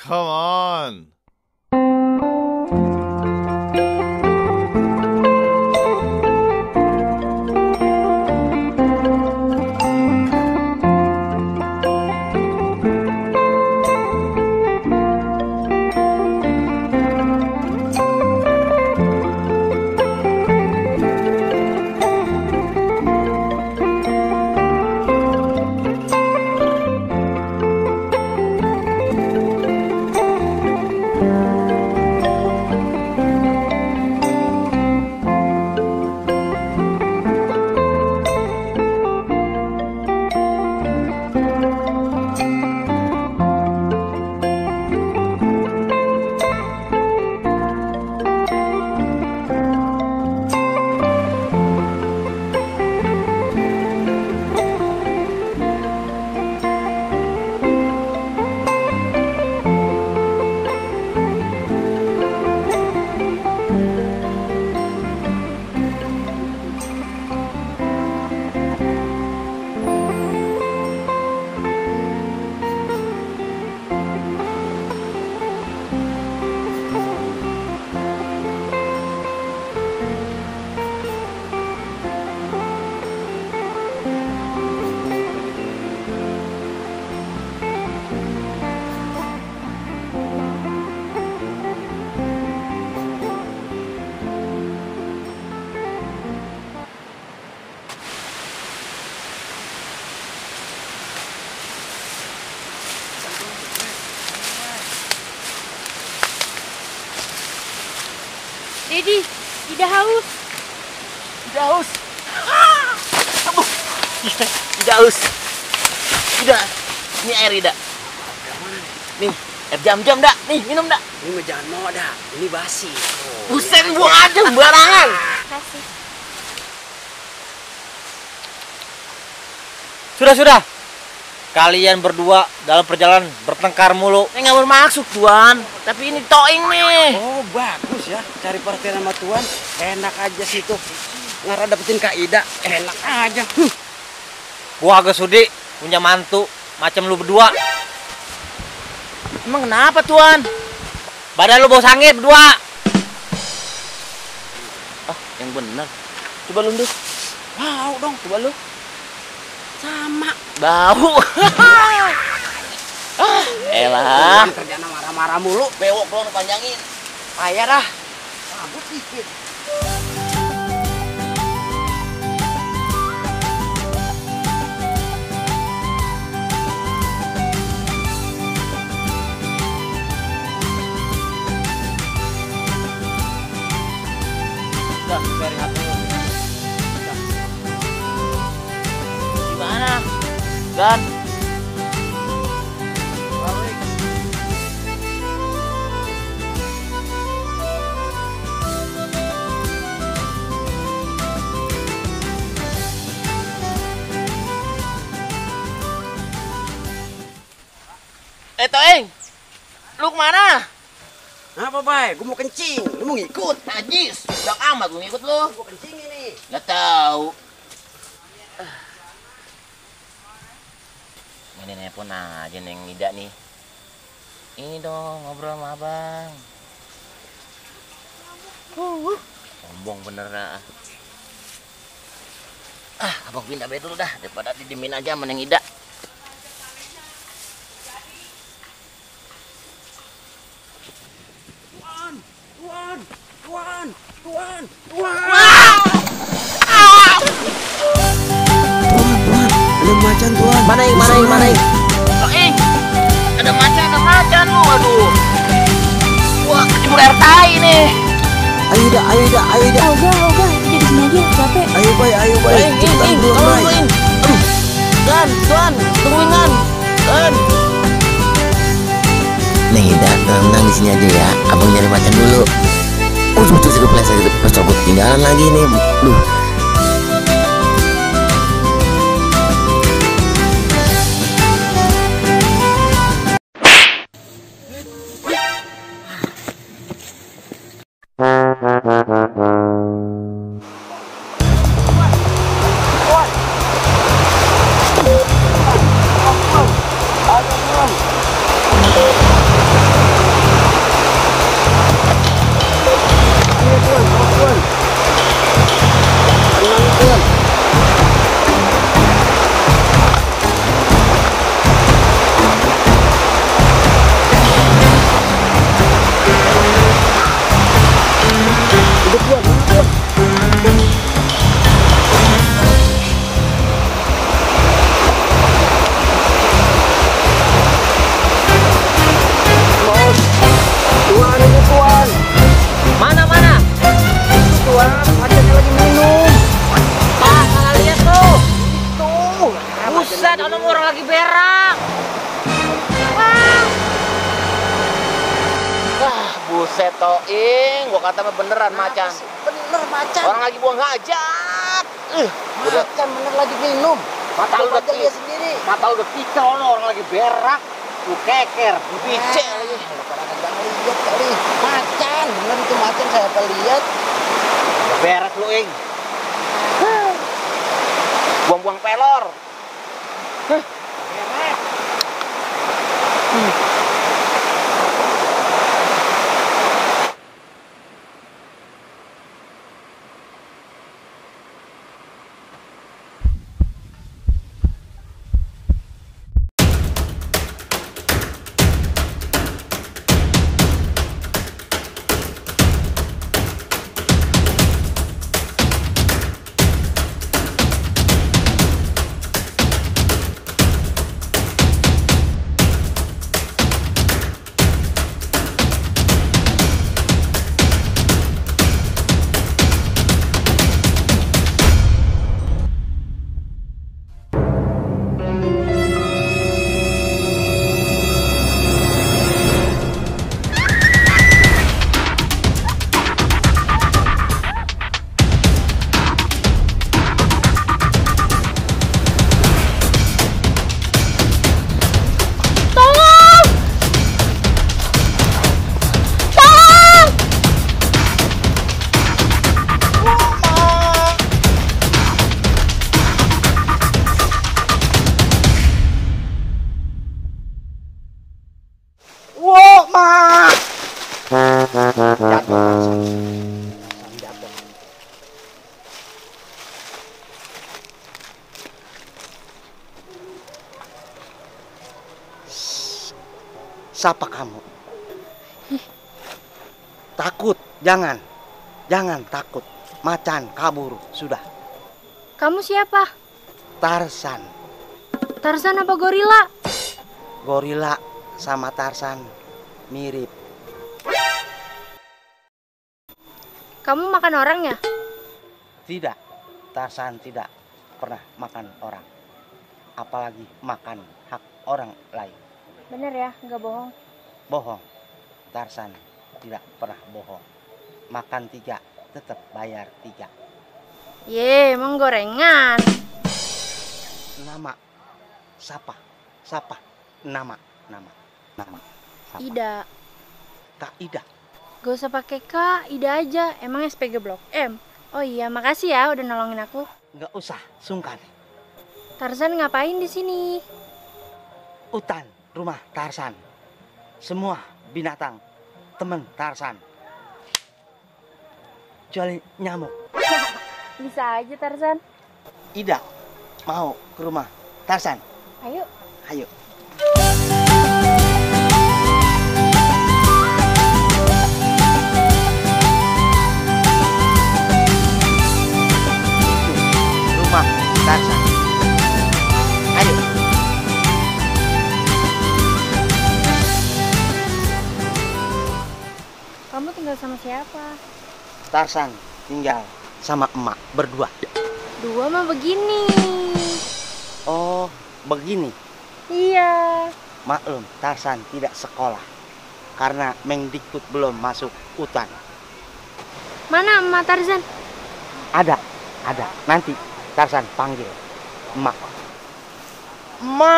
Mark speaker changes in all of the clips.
Speaker 1: Come on.
Speaker 2: Dedi, tidak haus.
Speaker 3: Tidak haus. Aduh. Tidak haus. Tidak. Ini air tidak. Nih, air jam-jam dak. Nih, minum dak.
Speaker 4: Ini mah jangan mau dak. Ini basi.
Speaker 3: Buset, buang aja sembarangan.
Speaker 2: Kasih.
Speaker 5: Sudah. Kalian berdua dalam perjalanan bertengkar mulu.
Speaker 3: Saya nggak bermaksud, Tuan. Tapi ini toing nih.
Speaker 4: Oh, bagus ya. Cari perhatian sama Tuan. Enak aja situ. Ngara dapetin Kak Ida. Enak aja.
Speaker 5: Gua agak sudi punya mantu macam lu berdua.
Speaker 3: Emang kenapa, Tuan?
Speaker 5: Badan lu bau sangit berdua.
Speaker 3: Ah, yang benar. Coba lu, Ndus.
Speaker 4: Wow dong.
Speaker 3: Coba lu.
Speaker 4: Sama.
Speaker 3: Bau. Elah.
Speaker 4: Kerjaan marah-marah mulu.
Speaker 3: Bewok doang panjangin.
Speaker 4: Payah dah. Rambut dikit.
Speaker 5: Udah, cari hati lu.
Speaker 3: Gimana? Dan Toeng, lu kemana?
Speaker 4: Apa, Bay? Gue mau kencing. Lu mau ngikut?
Speaker 3: Najis, udah amat lu ngikut lu.
Speaker 4: Gue kencing ini.
Speaker 3: Nggak tahu. Ini nelpon aja Neng Ida nih. Ini dong ngobrol sama abang. Sombong bener dah. Abang pindah bed dulu dah daripada didemin aja sama Neng Ida.
Speaker 4: Tuan. Ada macan, Tuan.
Speaker 3: Mana yang? Oh, ada macan lu, aduh. Wah, kecebur air tai nih.
Speaker 4: Ayo dah.
Speaker 2: Ogah, jadi sini aja, capek.
Speaker 4: Ayo, Bay. Cepetan dulu, Bay.
Speaker 3: Tuan, tungguin Gan.
Speaker 6: Neng Ida, tenang di sini aja ya. Abang nyari macan dulu. Oh, betul sudah pleset gitu. Pas aku ketinggalan lagi nih. Duh.
Speaker 3: Buset Toing, gua kata mah beneran macan.
Speaker 4: Bener macan.
Speaker 3: Orang lagi buang hajat.
Speaker 4: Macan bener lagi minum.
Speaker 3: Mata lu
Speaker 4: Coba
Speaker 3: udah
Speaker 4: aja lihat sendiri.
Speaker 3: Mata lu udah picel no, orang lagi berak. Lu keker, lu picel lagi.
Speaker 4: Pada kagak lihat kali. Macan, bener itu macan saya apa lihat.
Speaker 3: Berak lu, Ing. Buang-buang pelor.
Speaker 4: Berak. Siapa kamu? Takut? Jangan. Jangan takut. Macan kabur. Sudah.
Speaker 2: Kamu siapa?
Speaker 4: Tarsan.
Speaker 2: Tarzan apa gorila?
Speaker 4: Gorila sama Tarsan mirip.
Speaker 2: Kamu makan orang ya?
Speaker 4: Tidak. Tarsan tidak pernah makan orang. Apalagi makan hak orang lain.
Speaker 2: Bener ya, nggak bohong.
Speaker 4: Bohong. Tarsan tidak pernah bohong. Makan 3, tetap bayar 3.
Speaker 2: Ye, emang gorengan.
Speaker 4: Nama. Siapa? Siapa? Nama. Siapa?
Speaker 2: Ida.
Speaker 4: Kak Ida.
Speaker 2: Gak usah pakai K, Ida aja. Emang SPG Blok M. Oh iya, makasih ya udah nolongin aku.
Speaker 4: Nggak usah sungkan.
Speaker 2: Tarzan ngapain di sini?
Speaker 4: Hutan, rumah Tarsan. Semua binatang teman Tarsan. Kecuali nyamuk.
Speaker 2: Bisa aja Tarzan.
Speaker 4: Ida mau ke rumah Tarsan.
Speaker 2: Ayo.
Speaker 4: Ayo. Rumah Tarsan. Ayo.
Speaker 2: Kamu tinggal sama siapa?
Speaker 4: Tarsan tinggal sama emak berdua.
Speaker 2: Dua mah begini.
Speaker 4: Oh, begini.
Speaker 2: Iya.
Speaker 4: Maklum, Tarsan tidak sekolah karena Mendikbud belum masuk hutan.
Speaker 2: Mana emak Tarzan?
Speaker 4: Ada. Nanti Tarsan panggil emak. Emak!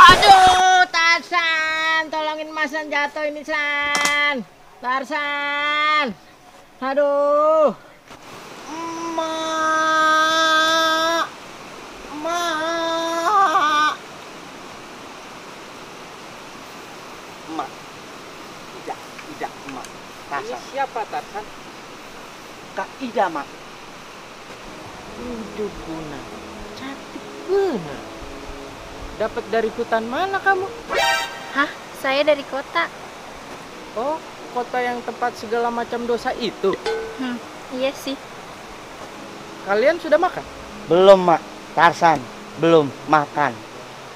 Speaker 3: Aduh, Tarsan, tolongin Mas San jatuh ini, San. Tarsan. Aduh.
Speaker 4: Emak! Emak! Emak. Tidak, emak. Tarsan.
Speaker 5: Siapa Tarsan?
Speaker 4: Kak Ida, mak.
Speaker 5: Hidup guna. Cantik bener. Dapat dari hutan mana kamu?
Speaker 2: Hah? Saya dari kota.
Speaker 5: Oh, kota yang tempat segala macam dosa itu.
Speaker 2: Iya sih.
Speaker 5: Kalian sudah makan?
Speaker 4: Belum, mak. Tarsan belum makan.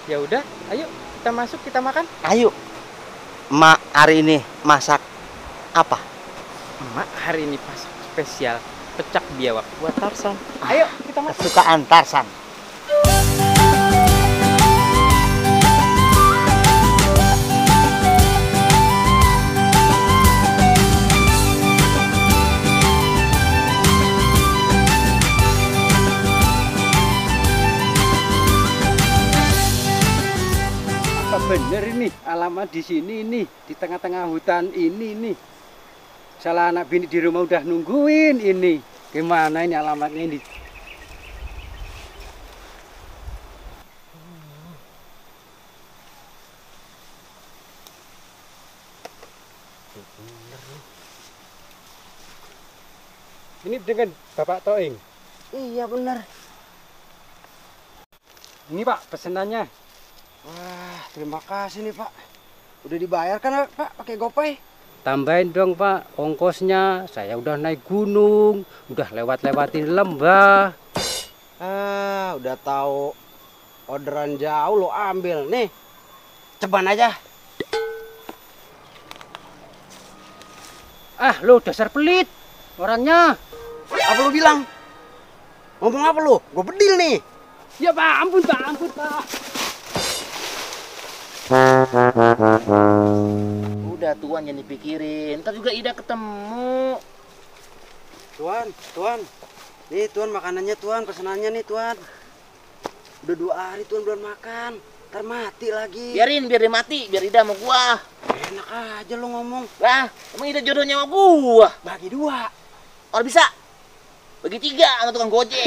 Speaker 5: Ya udah, ayo kita masuk kita makan.
Speaker 4: Ayo. Mak hari ini masak apa?
Speaker 5: Emak hari ini masak spesial pecak biawak buat Tarsan. Ayo kita masuk.
Speaker 4: Kesukaan Tarsan. bener ini alamat di sini nih, di tengah-tengah hutan ini nih. Salah anak bini di rumah udah nungguin ini. Gimana ini alamatnya ini? Ini dengan Bapak Toing.
Speaker 1: Iya bener.
Speaker 4: Ini Pak pesenannya.
Speaker 1: Wah, terima kasih nih Pak. Udah dibayar kan Pak pakai GoPay?
Speaker 4: Tambahin dong Pak ongkosnya. Saya udah naik gunung, udah lewat-lewatin lembah.
Speaker 1: Ah, udah tahu orderan jauh lo ambil nih. Ceban aja.
Speaker 4: Ah, lo dasar pelit. Orangnya.
Speaker 1: Apa lu bilang? Ngomong apa lu? Gue bedil nih.
Speaker 4: Ya Pak, ampun Pak, ampun Pak.
Speaker 3: Udah Tuan jangan dipikirin, ntar juga Ida ketemu.
Speaker 1: Tuan. Nih Tuan makanannya Tuan, pesanannya nih Tuan. Udah 2 hari Tuan belum makan. Ntar mati lagi.
Speaker 3: Biar dia mati, biar Ida sama gua.
Speaker 1: Enak aja lu ngomong.
Speaker 3: Lah, emang Ida jodohnya sama gua.
Speaker 1: Bagi 2.
Speaker 3: Kalau bisa, bagi 3 sama tukang gojek.